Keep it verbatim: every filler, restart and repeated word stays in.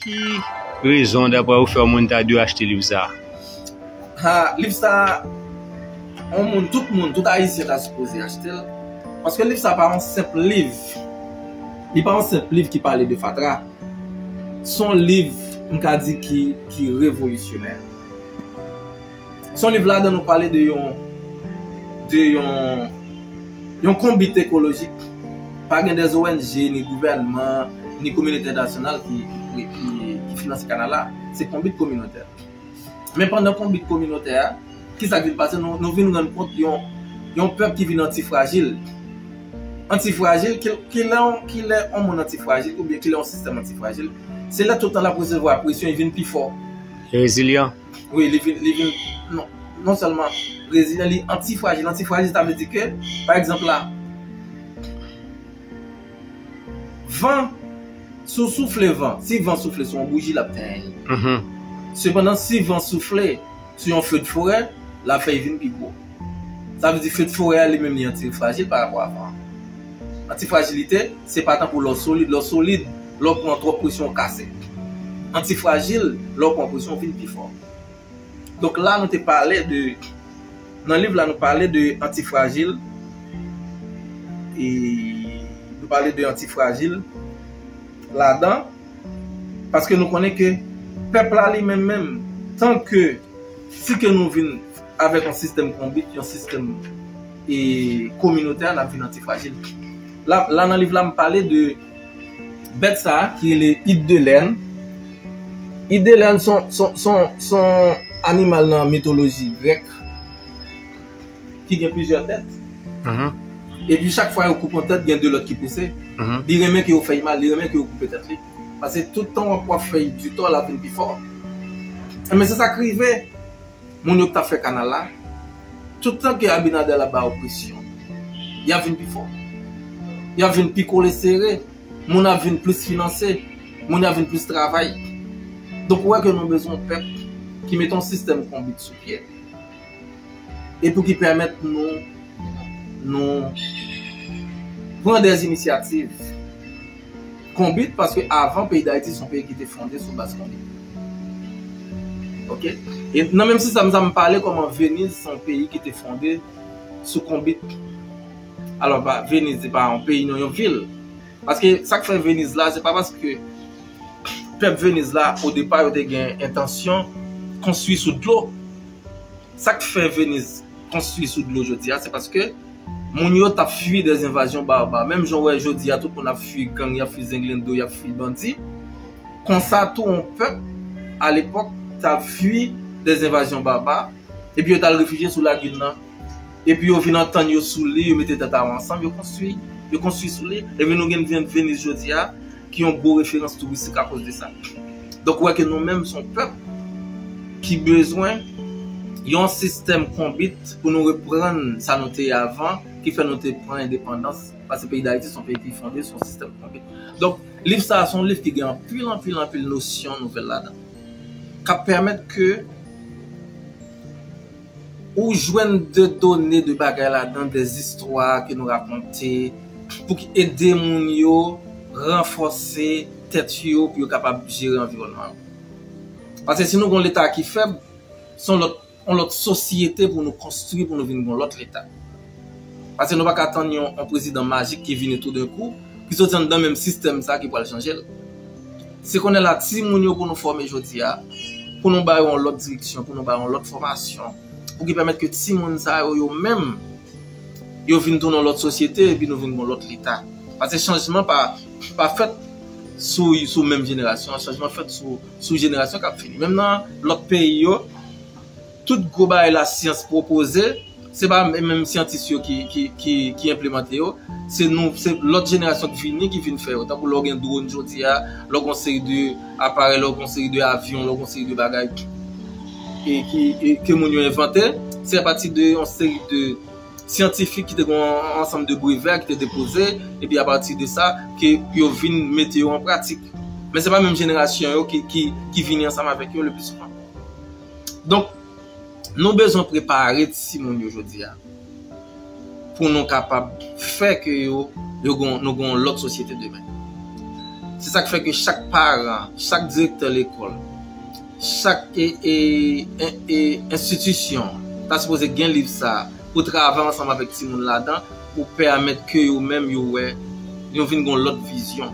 Ki rezon, daprè ou, fè yon moun ta dwe achte liv sa a? Ha, liv sa a, yon moun, tout moun, tout Ayisyen ta sipoze achte l. Paske liv sa a pa yon senp liv. Li pa yon senp liv ki pale de fatra. Se yon liv, m ka di, ki, ki revolisyonè. Se yon liv ladan nou pale de yon, de yon, yon konbit ekolojik. Pa gen de O N G, ni gouvènman, ni kominote entènasyonal ki, ki, ki, ki finanse kanal la. Se konbit kominotè. Men pandan konbit kominotè a, ki sa k vin pase? Nou, nou vin rann kont yon, yon pèp ki vin antifrajil. Antifrajil, ki, ki lè, ki lè yon moun antifrajil, oubyen ki lè yon sistèm antifrajil, se lè tout tan l ap resevwa presyon, li vin pi fò. Rezilyan. Wi, li vin, li vin, non, non sèlman rezilyan, li antifrajil. Antifrajil, sa vle di ke, pa egzanp la, van, si w soufle van, si van soufle sou yon bouji, l ap tenyen. Sepandan, si van soufle sou yon fedforè, l ap fè l vin pi gwo. Sa vle di fedforè a li menm li antifrajil pa rapò a van an. Antifrajilite, se pa tankou lè w solid. Lè w solid, lè w pran twòp presyon, w kase. Antifrajil, lè w pran presyon, w vin pi fò. Donk la, nou te pale de, nan liv la, nou pale de antifrajil. E nou pale de antifrajil ladan, paske nou konnen ke pèp la li menm menm, tan ke si ke nou vin avèk yon sistèm konbit, yon sistèm e kominotè, n ap vin antifrajil. La, la nan liv la, m pale de bèt sa a ki rele Iddelèn. Iddelèn se yon, se yon, se yon, se yon animal nan mitoloji grèk ki gen plizyè tèt. Epi chak fwa yo koupe yon tèt, gen de lòt ki pouse. Li renmen ke yo fè l mal, li renmen ke yo koupe tèt li. Paske tout tan w ap, w ap fè l di tò, l ap vin pi fò. Men se sa k rive moun yo k t ap fè kanal la. Tout tan ke Abinader ap ba yo presyon, y ap vin pi fò. Y ap vin pi kole sere. Moun ap vin plis finanse. Moun ap vin plis travay. Donk, ou wè ke nou bezwen yon pèp ki mete yon sistèm konbit sou pye. E pou ki pèmèt nou, nou pran de inisyativ konbit, paske avan, peyi Dayiti se yon peyi ki te fonde sou baz konbit. Oke? E nan menm sistèm sa, m pale kòman Veniz se yon peyi ki te fonde sou konbit. Alò, pa, Veniz se pa yon peyi, non, yon vil. Paske sa k fè Veniz la, se pa paske pèp Veniz la, o depa, yo te gen entansyon konstwi sou dlo. Sa k fè Veniz konstwi sou dlo jodi a, se paske moun yo t ap fui des invasions barbares. Menm jan w wè jodi a, tout moun ap fui gang, y ap fui zenglendo, y ap fui bandi. Konsa tou, yon pèp, alepòk, t ap fui des invasions barbares, epi yo t al refijye sou lagin nan. Epi yo vin antann yo sou li, yo mete tèt a yo ansanm, yo konstwi, yo konstwi sou li. Epi nou gen Ven-, Veniz jodi a, ki yon gwo referans touristik akoz de sa. Donk, ou wè ke nou menm, se yon pèp ki bezwen yon sistèm konbit pou nou reprann sa nou te ye avan, ki fè nou te pran endepandans. Paske peyi Dayiti se yon peyi ki fonde sou yon sistèm konbit. Donk, liv sa a se yon liv ki gen anpil, anpil, anpil nosyon nouvèl ladan. K ap pèmèt ke ou jwenn de done, de bagay ladan, de zistwa ke nou rakonte pou ki ede moun yo ranfòse tèt yo pou yo kapab jere anviwònman yo. Paske si nou gen yon Leta ki fèb, se yon lòt, yon lòt sosyete pou nou konstwi, pou nou vin gen yon lòt Leta. Paske nou pa ka tann yon, yon prezidan majik ki vini toudenkou, ki soti anndan menm sistèm sa ki pral chanje l. Se konnen la timoun yo pou nou fòme jodi a, pou nou ba yo yon lòt direksyon, pou nou ba yo yon lòt fòmasyon, pou ki pèmèt ke timoun sa yo, yo menm, yo vin tounen yon lòt sosyete, epi nou vin gen yon lòt Leta. Paske chanjman pa, pa fèt sou, sou menm jenerasyon, chanjman fèt sou, sou jenerasyon k ap vini. Menm nan lòt peyi yo, tout gwo bagay lasyans pwopoze, se pa menm syantis yo ki, ki, ki, ki enplimante yo, se nou, se lòt jenerasyon k vini ki vin fè yo. Tankou lè w gen dwòn jodi a, lè w gen yon seri de aparèy, lè w gen yon seri de avyon, lè w gen yon seri de bagay e ki, e ke moun yo envante, se apati de yon seri de syantifik ki te gen yon ansanm de brevè ki te depoze, epi apati de sa, ke yo vin mete yo an pratik. Men se pa menm jenerasyon yo ki, ki, ki vini ansanm avèk yo le pli souvan. Donk, nou bezwen prepare timoun yo jodi a pou nou kapab fè ke yo, yo gon, nou gen yon lòt sosyete demen. Se sa k fè ke chak paran, chak direktè lekòl, chak e, e, e, e, enstitisyon ta sipoze gen liv sa a pou travay ansanm avèk timoun ladan pou pèmèt ke yo menm yo wè, yo vin gen yon lòt vizyon.